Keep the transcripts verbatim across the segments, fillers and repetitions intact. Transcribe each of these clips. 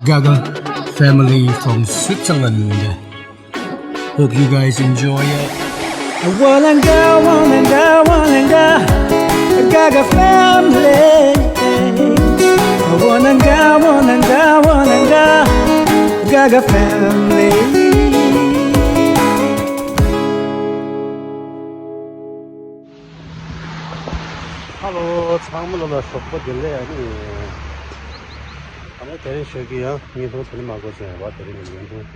Gaga family from Switzerland. Hope you guys enjoy it. Walanga, walanga, walanga, Gaga family. Walanga, walanga, walanga, Gaga family. Hello, ཚང་མ་ལ་ལ་ཞོགས་པ་བདེ་ལེགས། ཨ་ནི། ཨ་ནི་དེ་རིང་ཞོགས་ཀྱི་ཡང་བརྙན་ཐུང་དེ་ནི་མ་གོ་ཟེར་བ། དེ་རིང་གི་བརྙན་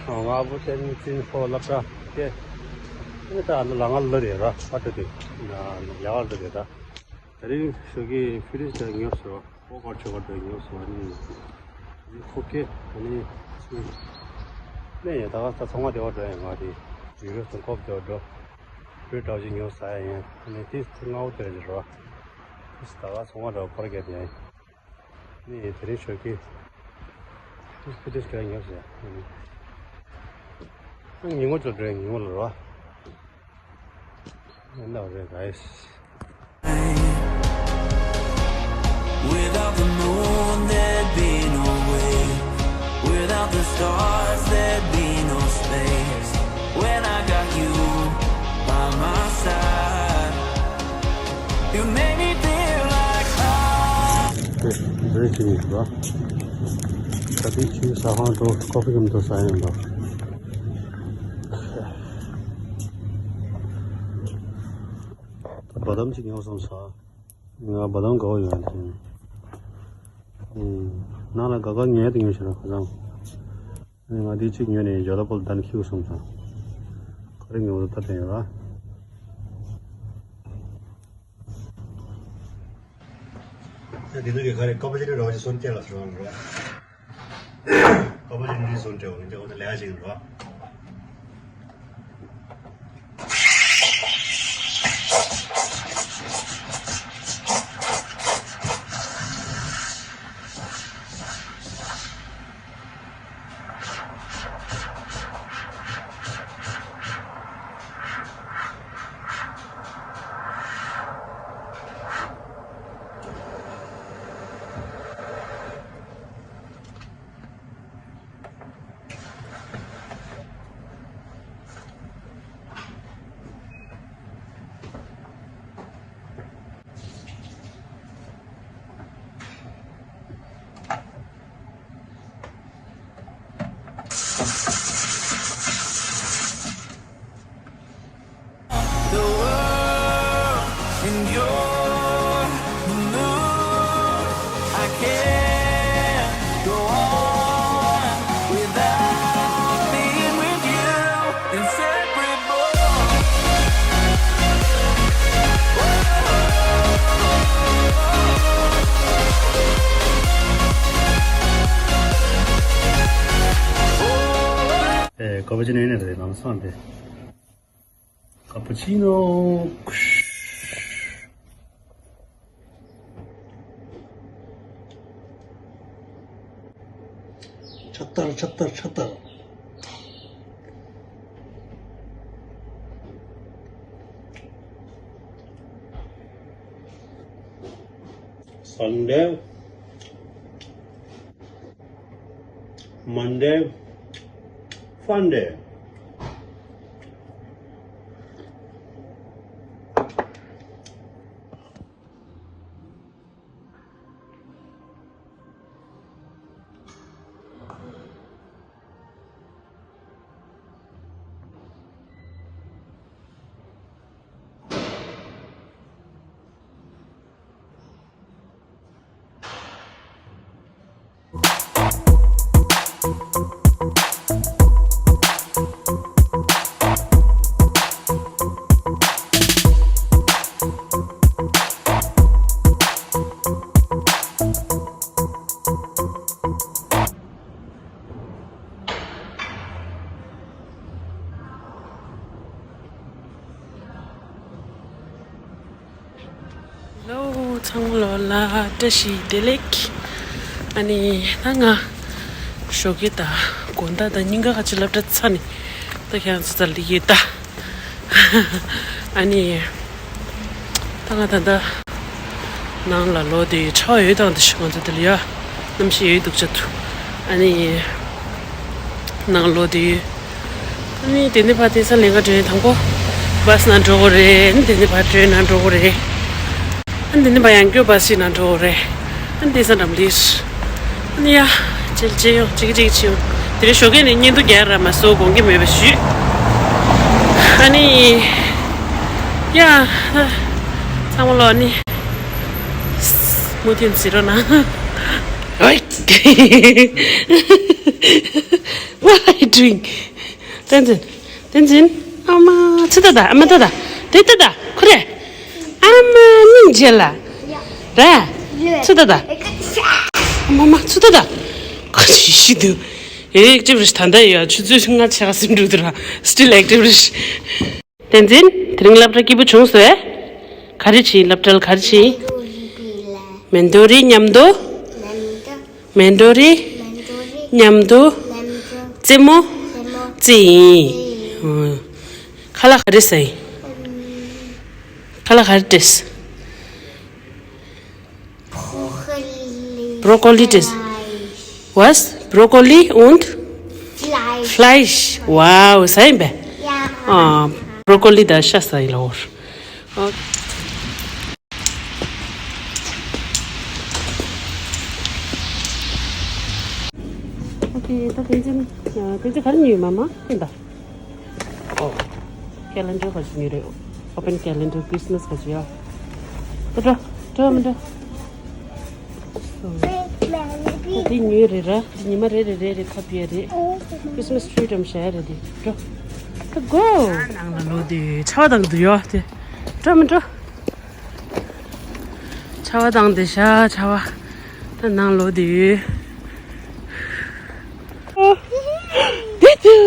ཐུང་། ང་བུ་དེ་ནི་ཙིན་ཧོ་སློབ་གྲྭ་དེ་ནི་ད་ལ་ང་ལ་རེད་ར། ཨ་ཏོ་དེ་ཡག་ལ་རེད་ད། དེ་རིང་ཞོགས་ཀྱི་ཕི་རིས་དེ་ཉོས་སོ། ཨོ་གར་ཆོ་གར་དེ་ཉོས་སོ། ཨ་ནི་ཁོ་ཀེ་ཨ་ནི་ནས་ཡང་ད་ག་ས་ཚོང་བ་དེ་བ་འགྲོ་ཡང་ང་དེ་ཡུ་རོ་སྟོང་ཁོབ་དེ་བ་འགྲོ། བོད་འདྲ་བོ་ཅིག་ཉོ་ས་ཡ་ཡིན། ཨ་ནི་དེ་ཐེངས་ལྔ་བོ་དེ་རེད་རོ། དེ་ད་ག་ཚོང་བ་འདྲ་བོ་ཕར་བརྒལ་དེ་ཡིན། ནི་དེ་རིང་ཞོགས་ཀྱི་ཁུ་དེ་སྐད་ཉོ་ཟེར། ཨ་ནི་ཉིན་མོ་ཅོ་འདྲ་ཉིན་མོ་ལ་རོ། ཡིན་ནའོ་རེད་ག་ཡིས། Without the moon, there'd be no way. Without the stars, there'd be no space. When I got you by my side, you made me feel like I འདི་ཅི་ཡིན་རོ། ད་ལྟའི་ཆུའི་ཟ་ཁང་འགྲོ། ཀོ་ཕི་གམ་དུ་ཟ་ཡིན་པ། བ་དམ་ཅིག་ཉོ་སོང་ཟ། ང་བ་དམ་དགའ་བོ་ཡོད་ཨ། ནང་ལ་ག་ག་ཉོས་དེ་ཉོས་ཤེས་ན་ཁ་སང་། ང་འདི་གཅིག་ཉོས་ནས་ཇོ་ལ་པོ་ལ་བདམས་ཁྱེར་སོང་ཙང་། ག་རེ་ཉོ་བ་ད་དྲན་ཡོད་ལ། འདི་ནི་ག་རེ་ཀོ་པ་ཅི་ནི་རོ་ཅི་སོན་ཅེ་ལ་སོང་རོ། ཀོ་པ་ཅི་ནི་སོན་ཅེ་འོ་ནི་འོ་ན་ལས་ཅིག་རོ། The world in your mood. I can't go on without being with you. Inseparable. ཨེ། ཀ་པུ་ཅི་ནོ་ཡིན་ནི་རེད། ལམ་སང་དེ། ཀ་པུ་ཅི་ནོ། ཆབ་ཏར་ཆབ་ཏར་ཆབ་ཏར། སན་ཌེ། མན་ཌེ། ཕན་ཌེ། ལོ། ཚང་མ་ལོ་ལ་བཀྲ་ཤིས་བདེ་ལེགས། ཨ་ནི་ད་ང་ཞོགས་ཀས་ད་དགོང་དག་ད་ཉིན་ག་ཁ་ཅིག་སློབ་གྲྭ་ཚར་ནས་ད་ཁྱེད་རང་ཚོ་ཚར་ལི་ཡོད་ད། ཨ་ནི་ད་ང་ད་ད་ནང་ལ་ལོ་དེ་ཁྲ་ཡོད་དང་དེ་ཞིག་ང་ཚོ་དེ་ལ་ཡ། གནམ་གཤིས་ཡོད་འདུག་ཅག་ཏུ། ཨ་ནི། ནང་ལོག་དུས། ཨ་ནི་དེ་ནས་ཕར་དེང་སང་ལེན་ག་འགྲོ་ཡིན། དང་པོ་བྷ་སི་ནང་འགྲོ་དགོས་རེད། ཨ་ནི་དེ་ནས་ཕར་ཊེན་ནང་འགྲོ་དགོས་རེད། ཨ་ནི་དེ་ནས་ཕར་ཡང་བསྐྱར་བྷ་སི་ནང་འགྲོ་དགོས་རེད། ཨ་ནི་དེང་སང་འགྲམ་ལིས། ཨ་ནི་ཡ། ཅེལ་ཅེ་ཡོང་ཅིག་ཅིག་ཆིའུ། དེ་རིང་ཞོགས་ཀས་ནས་བརྙན་ཐུང་རྒྱག་ར་མ་སོ་དགོངས་ཀྱི་མེད་པ་ཞུས། ཨ་ནི། ཡ། ཚང་མ་ལོ་ཨ་ནི། མུ་མཐུད་གཟིགས་རོགས་གནང་། What are you doing? བསྟན་འཛིན། བསྟན་འཛིན། ཨ་མ། ཚུར་ལྟ་ད། ཨ་མ་ལྟ་ད། དེ་ལྟ་ད། ཁོ་རེ། ཨ་མ་སྙིང་རྗེ་ལ། ར། ཚུར་ལྟ་ད། ཨ་མ་མ་ཚུར་ལྟ་ད། ཁོ་ཤི་ཤི་འདུག་ཨེ་ཀྲིབ་རིས་ད་ལྟ་ཡོད། ཆུ་ཚོད་ལྔ་ཕྱེད་ཀ་ཟིན་འགྲོ་འདུག་ར། Still active རིས། བསྟན་འཛིན། དེ་རིང་སློབ་གྲྭ་སྐྱིད་པོ་བྱུང་སོང་ཨེ། ག་རེ་བྱས། སློབ་གྲྭ་ལ་ག་རེ་བྱས། མེན་ཏོ་རི་མཉམ་དུ། མེན་ཏོ་རི་མཉམ་དུ་རྩེད་མོ་རྩེ་ཡིན། ཁ་ལག་ག་རེ་ཟ་ཡིན། ཁ་ལག་ག་རེ་སྤྲད། Brokkoli. Brokkoli ist. Was? Brokkoli und Fleisch. Fleisch. Wow, ཟ་ཡིན་པས། ཡ། ཨ། Brokkoli དང་ཤ་ཟ་ཡིན་ལོར། ཨོ། ཨོ་ཁེ། ད་བསྟན་འཛིན། བསྟན་འཛིན་ག་རེ་ཉོས་ཡོད། མ་མ་ཡིན་ད། ཨོ། ཁེ་ལེན་ཌར་ག་ཅིག་ཉོས་རེད། Open calendar Christmas ག་ཅིག་ཡ། ད་འགྲོ། འགྲོ་མི་འགྲོ། ད་དེ་ཉོས་རེད་ར། ཉི་མ་རེ་རེ་རེ་རེ་ཁ་ཕྱེ་རེད། Christmas tree འགྲམ་བཞག་ཡ་རེད་དེ། འགྲོ། ད་གོ། ནང་ལ་ལོག་དུས་ཆར་པ་བཏང་གི་འདུག་ཡ་དེ། འགྲོ་མི་འགྲོ། ཆར་པ་བཏང་དེ་ཤ་ཆར་པ། ད་ནང་ལོག་དུས། དེ་དུ།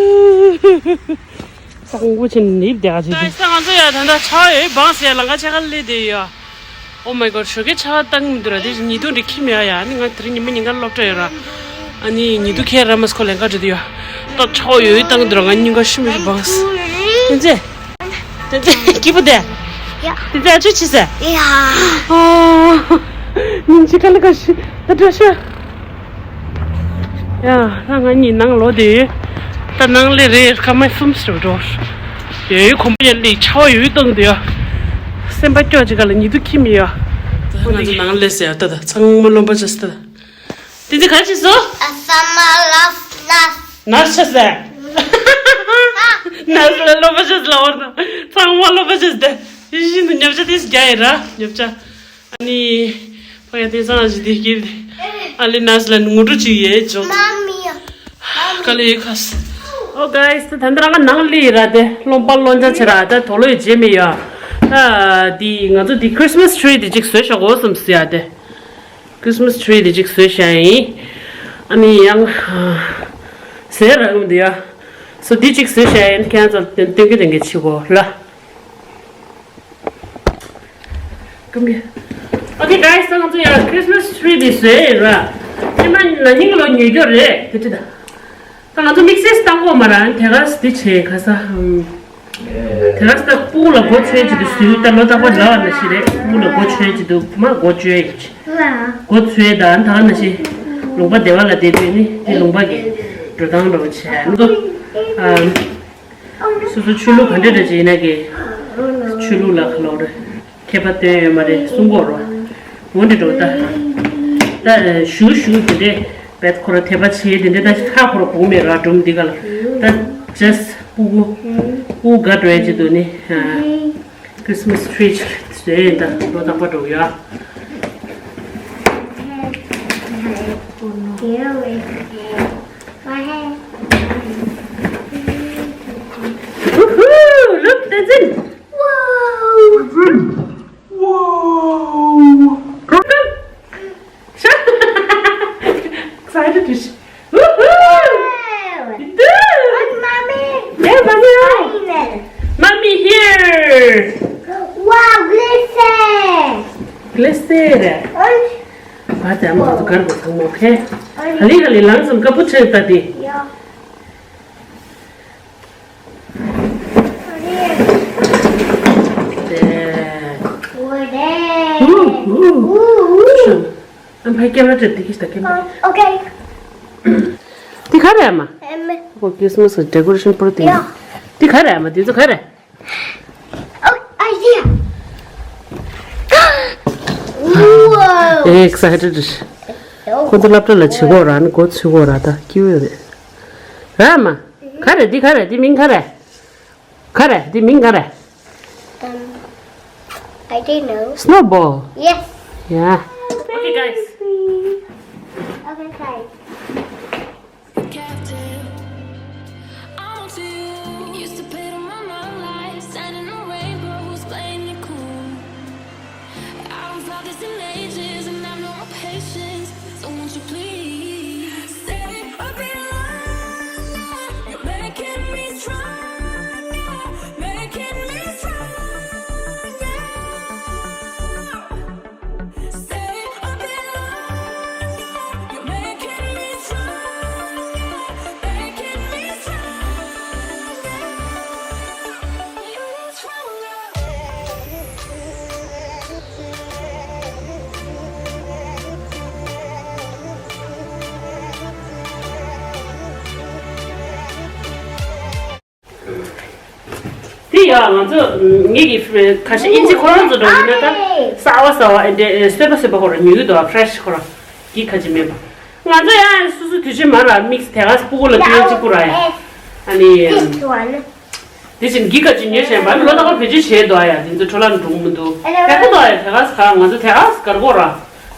གཙང་པོ་ཆེན་ནིབ་བསྡད་ཀྱི་འདུག་ད་ང་ཚོ་ཡ་ད་ལྟ་ཆར་པ་ཡོད་འབངས་ཟེར་ལམ་ཁ་ཕྱེད་ཀ་སླེབས་བསྡད་ཡོད། Oh my god ཞོགས་ཀས་ཆར་པ་བཏང་གི་འདུག་ར། དེ་ཉི་གདུགས་འདི་ཁྱིམ་ཡ་ཡ། ཨ་ནི་ང་དེ་རིང་ཉི་མ་ཉིན་གང་སློབ་གྲྭ་ཡོད་ར། ཨ་ནི་ཉི་གདུགས་ཁྱེར་ར་མ་སྐོར་ལེན་ག་འགྲོ་དུས་ཡ། ད་ཆར་པ་ཡོད་ཡོད་བཏང་གི་འདུག་ར། ང་སྙིང་ག་ཤུ་མི་ཤུ་འབངས། བསྟན་འཛིན། བསྟན་འཛིན་སྐྱིད་པོ་དེ། ཡ། བསྟན་འཛིན་ཨ་ཅོ་ཆི་ཟེར། ཡ། ཨོ། སྙིང་རྗེ་ཁ་ལ་ཁ་ཤི། ད་འགྲོ་ཤོག་ཡ། ད་ང་གཉིས་ནང་ལོག་དེ། ད་ནང་ལས་རེ་སྐར་མ་གསུམ་ཙམ་འགྲོ། ཡོད་ཡོད་གོམ་པ་ཡར་སླེབས། ཆར་པ་ཡོད་ཡོད་བཏང་གི་འདུག་ཡ། སེམས་པ་སྐྱོ་ཅིག་ག་ལ་ཉི་གདུགས་ཁྱིམ་ཡ། ད་ང་ཚོ་ནང་སླེབས་ཟེར་ཡ། ད་ད་ཚང་མ་རློན་པ་ཆགས་སོང་ད། དེ་ཚེ་ག་རེ་བྱས་སོང་། ཨ་ས་མ་ལ་ན། ནར་ཆགས་སོང་། ནར་ལ་རློན་པ་ཆགས་སོང་ལབ་པ་དང་། ཚང་མ་རློན་པ་ཆགས་སོང་། དེ་བཞིན་དུ་ཉོ་ཆ་དེ་རྒྱག་ཡིན་ར། ཉོ་ཆ། ཨ་ནི། ཕ་གི་དེང་སང་ཞིག་དེ་སྐྱིད། ཨ་ལེ་ནར་ལ་ངོ་སྤྲོད་ཅིག་ཡེ་ཇོ། མ་མི་ཡ། དཀའ་ལས་ཡོད་ཁ་སི། Oh guys ད་ལྟ་རང་ང་ནང་སླེབས་ར། དེ་རློན་པ་རློན་ཆ་ཆེ་ར། ད་དུག་ལོག་ཡོད་བྱེད་མི་ཡ། ད་དེ་ང་ཚོ་དེ་Christmas tree དེ་གཅིག་བཟོས་བཞག་གོ་བསམ་སི་ཡ། དེ་Christmas tree དེ་གཅིག་བཟོས་བཞག་ཡིན། ཨ་ནི་ཡང་ཟེར་ར་འོང་དེ་ཡ། སོ་དེ་གཅིག་བཟོས་བཞག་ཡིན། ཁྱེད་ཚོ་སྟོན་གི་སྟོན་གི་ཆི་གོ་ལ། Come here. Okay guys ད་ང་ཚོ་ཡང་Christmas tree དེ་བཟོས་ཡིན་ར། ཕྱི་མ་ན་ནིང་ལོ་ཉོས་རྒྱུ་རེད་དེ་དུས་ད། ད་ང་ཚོ་དམིགས་བསལ་བཏང་གོ་མ་ར། དེ་ག་སི་དེ་བྱས་ག་ས། དེ་ག་སི་ད་སྤུ་གུ་ལ་མགོ་ཚོས་ཀྱི་དུས་སུ་ད་ལོ་རྟག་པར་ལབ་པ་ནང་བཞིན་རེད། སྤུ་གུ་ལ་མགོ་ཚོས་ཀྱི་དུས་མ་མགོ་བཅོས་ཡིན། མགོ་ཚོས་ད་ད་ག་ནང་བཞིན་ལུང་པ་བདེ་བ་ལ་བསྡད་དུས་ནི་དེ་ལུང་པ་གི་འགྲོ་སྟངས་འདྲ་བོ་བྱས་ནི་གོ། ཨ། སོ་སོ་ཆོས་ལུགས་ག་འདྲ་འདྲ་ཅིག་ཡིན་ན་གི། ཆོས་ལུགས་ལ་ཁ་ལོ་རེ། ཁྱད་པར་སྟོན་ཡོད་མ་རེད་གསུང་གོ་རོ། འོ་འདི་འགྲོ་ད། ད་ཞུ་ཞུ་དེ་འདྲས་བེད་ཁོ་ར་དད་པ་བྱེད་དེ་འདྲས་ད་ཁ་ཁོ་ར་གོང་མེད་ར་སྒྲུང་འདི་ག་ལ། ད་just སྤུ་གུ། སྤུ་གུ་དགའ་འགྲོ་ཡ་ཅིག་འདུག་ནི། Christmas tree ཅིག་བཟོས་ཡིན། ད་ལོ་རྟག་པར་འགྲོ་ཡ། Woohoo! Look, that's it! Wow! Wow! Excited to sh- Woohoo! Wow! Mommy! Yeah, mommy! Mommy here! Wow, glisten! Glisten! What? I'm going to go to the okay? Hali hali lang sam kapu chhe tati. Yeah. Ooh, ooh. Ooh, ooh. ཁྱེད་ཀེམ་ར་སྒྲིག་དེ་གིས་ད་ཀེམ་ར། Okay. འདི་ག་རེ་ཨ་མ། ཨེམ། ཁོ་ཁྲིས་མས་ཌེ་ཀོ་རེ་ཤན་པོ་ར་དེ། Yeah. འདི་ག་རེ་ཨ་མ། འདི་ཚོ་ག་རེ། Oh, idea. Whoa. Excited. ཁོ་ཚོ་སློབ་གྲྭ་ལ་བྱེད་སྒོ་རག་ནི་གོ་ཚུད་གོ་ར་ད་སྐྱིད་པོ་ཡོད་རེད། ར་ཨ་མ། ག་རེ་འདི་ག་རེ། འདི་མིང་ག་རེ། ག་རེ། འདི་མིང་ག་རེ། Um, I don't know. Snowball. Yes. Yeah. Okay, guys. Okay, guys. Captive. I want you. Used to play the mama life, standing on rainbows, playing it cool. I haven't felt this in ages, and I've no more patience. So won't you please stay a bit longer? You're making me stronger, making me stronger. Stay a bit longer. You're making me stronger, making me stronger. དེ་ཡང་ང་ཚོ་ངེད་ཀྱི་ཁ་ཤས་ཨིན་ཇི་ཁོ་རང་ཚོ་འགྲོ་ཡིན་ན་ད་གསར་བ་གསར་བ་ཨེ་འདྲ་སོས་པ་སོས་པ་ཁོ་རང་ཉོ་གི་འདུག་ཕྲེ་ཤི་ཁོ་རང་གི་ཁ་ཅིག་མེད་པ། ང་ཚོ་ཡང་སོ་སོ་དུས་ཆེན་མ་ལ་དམིགས་སུ་དེ་ག་སྤུ་གུ་ལ་སྟོན་གཅིག་པུ་ར་ཡ། ཨ་ནི། This one. དེ་བཞིན་གི་ཁ་ཅིག་ཉོས་བྱས་པ་ལོ་ད་ག་བེད་སྤྱོད་བྱས་འདུག་ཡ། དེ་ཚོ་འཕྲོ་བརླག་འགྲོ་གི་མི་འདུག་ཡག་པོ་འདུག་ཡ། དེ་ག་ས་ག་ང་ཚོ་དེ་ག་ས་གར་གོ་ར།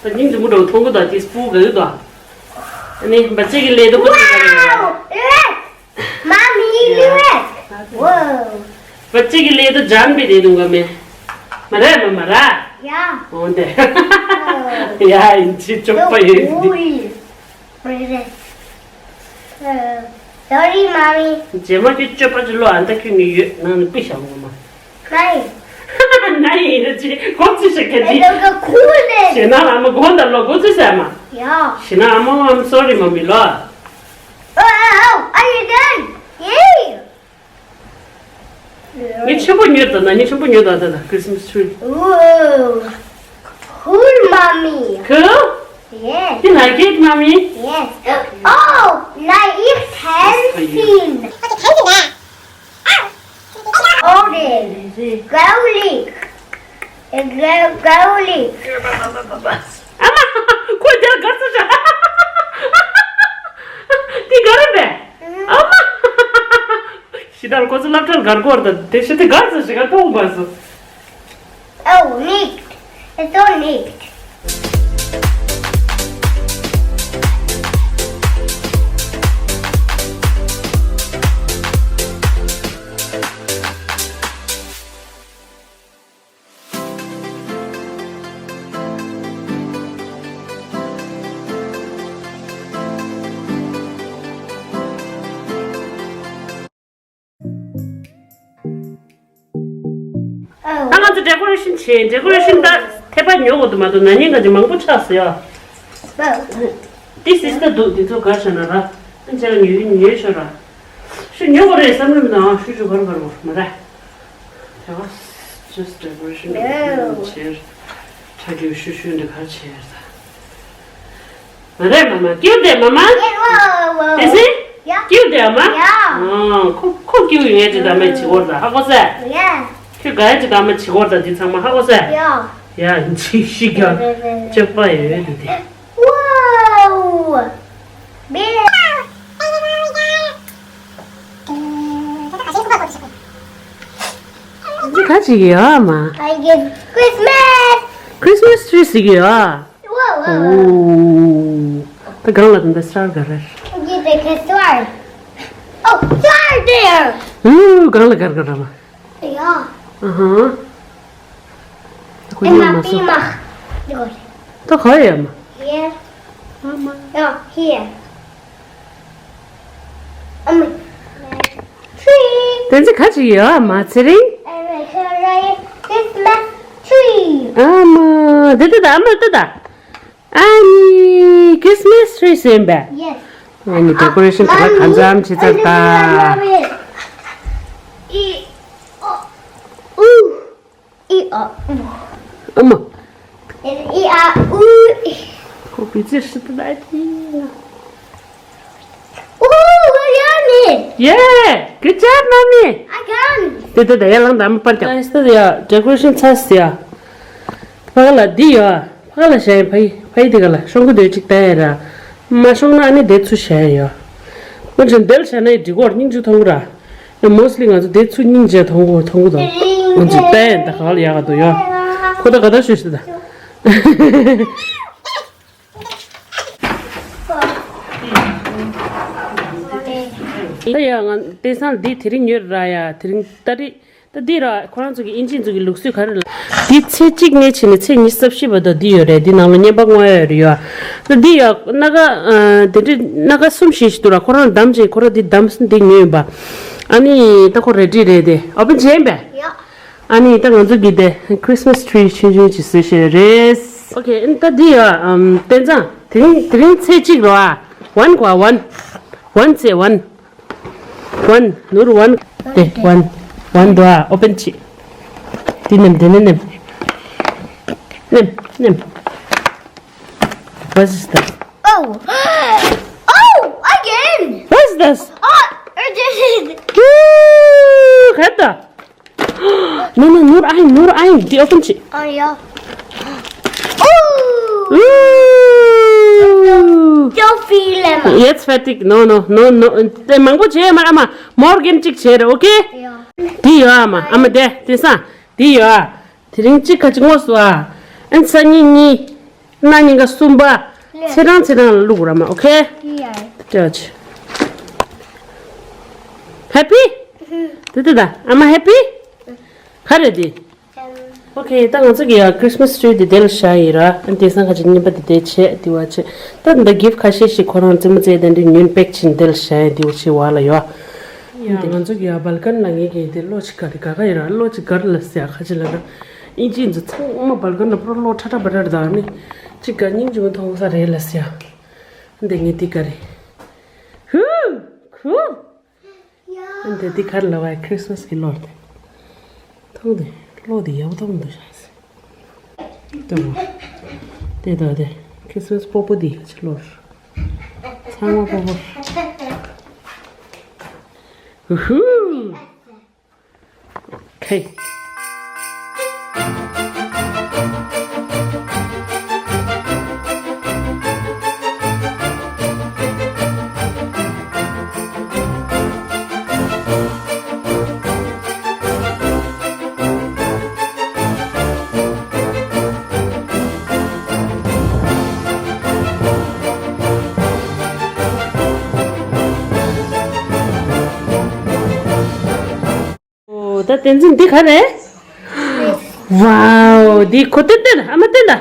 ད་སྙིང་རྗེ་མོ་འདྲ་བོ་མཐོང་གི་འདུག་དེ་སྤུ་གུ་ག་གི་འདུག་ཨ་ནི་འབའ་ཅིག་གི་ལས་དུ་ཀོ་ཅིག་ག་རེ་ཡོད། Wow! Red! Mommy, you red! Whoa! འབའ་ཅིག་གི་ལས་དུ་ཇམ་པི་རེད་འདུག་ག་མེ། མ་ར་མ་མ་ར། Yeah. འོ་འདི། ཡ་ཨིན་ཇི་སྤྱོད་པ་ཡོད་འདི། Sorry, mommy. རྗེས་མ་ཁྱོད་སྤྱོད་པ་ཅི་ལོ་ཨ་ད་ཁྱོད་ནི་ཡོད་ནང་ནས་པི་ཤ་འོང་མ། Nine. Nine ཡིན་ན་ཅི་གོ་ཚུལ་ཤ་ཁྱད་ཅི། It's so cool. ཞེ་ན་ཨ་མ་གོ་ད་ལོ་གོ་ཚུལ་ཟེར་མ། Yeah. ཞེ་ན་ཨ་མ། I'm sorry, mommy ལོ། Oh, oh, oh, are you done? Yay! ངས་ཆེན་པོ་ཉོས་དང་ན་ངས་ཆེན་པོ་ཉོས་དང་ད་ད་Christmas tree. Ooh, cool, mommy. Cool? Yes. You like it, mommy? Yes. Oh, now it's pencil. Orange, garlic, garlic. ཨ་མ། ཁོ་རྒྱ་གར་ཚོ་ཤ། དེ་ག་རེ་རེད། ཨ་མ། ཤི་ད་ཁོ་ཚོ་སློབ་གྲྭར་གར་གོ་ར་ད་དེ་ཤི་དེ་གར་ཚོ་ཤི་ག་ཏོང་པ་སོ། Oh, neat. It's so neat. ད་ང་ཚོ་ཌེ་ཀོ་རེ་ཤན་བྱས། ཌེ་ཀོ་རེ་ཤན་ད་ཐེ་པ་ཉོ་དགོས་འདུག་མ་གཏོགས་ན་ནིང་ག་ཅིག་མང་པོ་ཆགས་སོང་ཡ། This is the འདུག་འདི་ཚོ་ག་ཤ་ན་ར། ཨ་ཅག་ཉོས་ཉོས་ཤོག་ར། ཤུ་ཉོ་དགོས་རེད་བསམ་གི་མི་འདུག་ཨ་ཤུ་ཤུ་གར་གར་གོ་མ་ར། དེ་ག་just decoration བྱས། ཁྲ་རྒྱུ་ཤུ་ཤུ་འདི་གར་བྱས་ད། མ་རེད་མ་མ། སྐྱིད་པོ་བསྡད་མ་མ། Yes, whoa, whoa. དེ་སི། Yeah. སྐྱིད་པོ་བསྡད་མ། Yeah. ཨ། ཁོ་ཁོ་སྐྱིད་པོ་ཡོད་ཅིག་ད་མ་བྱེད་སྐོར་ད་ཧ་གོ་སེ། Yeah. ཁྱོད་ག་ཡ་ཅིག་ད་མ་བྱེད་སྐོར་ད་འདི་ཚང་མ་ཧ་གོ་སེ། Yeah. ཡ་འཇིགས་ཤིག་ཀྱང་སྤྱོད་པ་ཡོད་དེ་དེ། Whoa. Big. འདི་ག་ཅིག་ཡོད་མ། I get Christmas. Christmas tree ཟིག་ཡོད། Whoa, whoa, whoa. ཨོ། ད་གང་ལ་ད་འདི་སར་ག་རེ། Get the star. Oh, star there. ཨུ། གང་ལ་གར་ག་ར་མ། Yeah. ཨ་ཧ། ད་ཁོ་ཉོ་མ་སོང་། ད་ག་ཡོད་མ། Here. ཨ་མ། Yeah, here. ཨ་མ། Tree. དེ་ཚོ་ག་ཅིག་ཡོད་མ་ཚེ་རིང་། Christmas tree. ཨ་མ། དེ་དེ་ད་ཨ་མ་དེ་ད། ཨ་ནི་Christmas tree ཟེར་བས། Yes. ཨ་ནི་decoration དེ་ལ་གང་འཚམ་བྱེད་ཚར་ད། ཨི་ཨ་ཨུ། ཨི་ཨ་ཨུ། ཨ་མ། ཨི་ཨ་ཨུ། བུ་ཚེ་ཧྲི་ཏི་ད་ཏི། Oh, Yummy! Yeah! Good job, Mommy! I got it! དེ་དེ་དེ་ཡ་ལང་དམ་པར་ཀྱང་། Nice, དེ་ཡ་decoration ཚར་སི་ཡ། ཕ་ག་ལ་འདི་ཡོད། ཕ་ག་ལ་བྱས་ཕ་ཡི་ཕ་ཡི་དེ་ག་ལ་ཤོང་གི་འདོད་ཅིག་ལྟ་ཡ་ར། མ་ཤོང་ན་ཨ་ནི་དེ་ཚུ་བྱས་ཡོད། ང་ཚོ་འདེལ་བྱས་ན་ཡི་འགྲིག་གོ་སྙིང་རྗེ་མཐོང་གི་ར། Mostly ང་ཚོ་དེ་ཚུ་སྙིང་རྗེ་མཐོང་གི་མཐོང་གི་དང་། ང་ཚོ་ལྟ་ཡ་ད་ག་ལ་ཡག་ག་འདུག་ཡོད། ཁོ་ད་ག་ད་ཤོད་ཤི་ད། ད་ཡ་ང་དེང་སང་འདི་དེ་རིང་ཉོས་ར་ཡ་དེ་རིང་ཏ་རི་ད་འདི་ར་ཁོ་རང་ཚོ་གི་ཨིན་ཇི་ཚོ་གི་ལུགས་སྲོལ་ག་རེ་ལ། འདི་ཚེས་གཅིག་ནས་བྱས་ནས་ཚེས་ཉི་ཤུ་རྩ་བཞི་བར་དུ་འདི་ཡོད་རེད། འདི་ནང་ལ་བརྙན་པ་དངོས་ཡོད་རེད་ཡ། ད་འདི་ཡ་སྣ་ཁ་དེ་འདྲའི་སྣ་ཁ་གསུམ་བཞི་ཞིག་འདུག་ར། ཁོ་རང་བདམས་བྱས་ཁོ་རང་འདི་བདམས་འདི་ཉོས་ཡིན་པ། ཨ་ནི་ད་ཁོ་རེ་ཌི་རེད་དེ་ཨོ་པན་བྱས་ཡིན་པས། ཡ། ཨ་ནི་ད་ང་ཚོ་གི་དེ་Christmas tree ཆུང་ཆུང་ཅིག་བཟོས་བཞག་རེད། Okay, ཨ་ནི་ད་འདི་ཡ་ཨམ་བསྟན་བཟང་དེ་རིང་དེ་རིང་ཚེས་གཅིག་རོ་ཨ། One གོ་ཨ། One. One ཚེས་one. One ནུར་one དེ་one. One འདུག་ཨ། ཨོ་པན་བྱེད། འདི་ནེམ་འདི་ནེམ་ནེམ་ནེམ་ནེམ། What is that? Oh! Oh! Again! What is this? Oh! Again! ག་ད། No, no, ནུར་ཨ་ཡིན་ནུར་ཨ་ཡིན། འདི་ཨོ་པན་བྱེད། Oh, yeah. Ooh. Don't feel it. Yes, fatigue. No, no, no, no. དེ་མང་པོ་བྱེད་མ་ཨ་མ། More གིན་གཅིག་བྱེད་རེ། Okay? Yeah. འདི་ཡོད་ཨ་མ། ཨ་མ་དེ་དེང་སང་འདི་ཡོད་ཨ། དེ་རིང་གཅིག་ཁ་ཅིག་དངོས་སུ་ཨ། ཨན་སང་ཉིན་གཉིས། གནངས་ཉིན་ག་གསུམ་པ། ལེ། ཚེས་གྲངས་ཚེས་གྲངས་ལ་བླུག་ར་མ། Okay? Yeah. ཅོ་ཅི། Happy? དེ་དེ་ད་ཨ་མ་happy? ག་རེ་དེ། Okay, ད་ང་ཚོ་གི་ཡ་Christmas tree དེ་དེ་ལ་བཞག་ཡིན་ར། ཨ་ནི་དེང་སང་ཁ་ཅིག་རྙིང་པ་དེ་དེ་བྱས་དེ་བ་བྱས། ད་འདི་gift ཁ་ཤས་ཤིག་ཁོ་རང་རྩེད་མོ་རྩེ་དེ་འདྲ་ཉོས་པེག་ཕྱིན་དེ་ལ་བཞག་ཡིན་དེ་བ་བྱས་བ་ལ་ཡོད། ཡ་ང་ཚོ་གི་ཡ་བལ་ཀན་ལ་ངེད་ཀྱི་དེ་བློ་ཅིག་ག་རེ་ག་ག་ཡིན་ར། བློ་ཅིག་ག་རེ་ལ་ཟེར་ཡ་ཁ་ཅིག་ལ་ན། ཨིན་ཇི་ཚོ་ཚང་མ་བལ་ཀན་ལ་པུ་ར་བློ་ཁྲ་ཁྲ་བ་ར་ར་ད་ནི། ཅིག་ག་སྙིང་རྗེ་མོ་མཐོང་ས་རེད་ལ་ཟེར་ཡ། འདི་ངས་འདི་ག་རེ། Cool, cool. འདི་འདི་ག་རེ་ལབ་པ། Christmas གི་གློག་དེ། མཐོང་དེ་གློག་དེ་ཡག་པོ་མཐོང་འདུག་ཤག་ཟེར། ལྟ་བ། དེ་ལྟ་དེ་Christmas སྤོ་པོ་འདི་ཕྱི་ལོར། ཚང་མ་སྤོ་པོ། ཧུ་ཧུ། Okay. ཨོ། ད་བསྟན་འཛིན་འདི་ག་རེ། Wow, འདི་ཁོ་ཏེ་ཏེ་ཨ་མ་ཏེ་ད།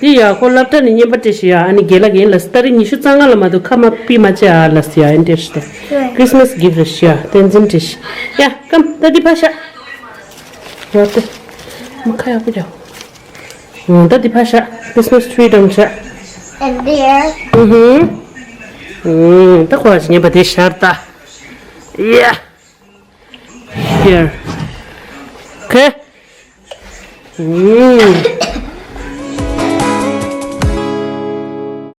འདི་ཡ་ཁོ་སློབ་གྲྭ་ནས་རྔན་པ་སྤྲད་ཤི་ཡ། ཨ་ནི་རྒན་ལགས་ཀྱིས་ལ་སི་ཏ་རིག་ཉི་ཤུ་རྩ་ལྔ་ལ་མ་གཏོགས་ཁ་མ་པི་མ་བྱེད་ཨ་ལ་སི་ཡ། ཨེ་འདྲ་ཞིག་ད། Christmas gift རེད་ཤི་ཡ། བསྟན་འཛིན་སྤྲད་ཤི་ཡ། ཀམ་ད་འདི་ཕ་ཤ། ཡ་ཏེ། མ་ཁ་ཡག་པོ་རྒྱག་ཨོ་ད་འདི་ཕ་ཤ། Christmas tree འགྲམ་ཤ། And there. ཨུ་ཧུ། ཨུ། ད་ཁོ་ལ་རྔན་པ་དེ་ཤར་ད། Yeah. Here. Okay. ཨུ།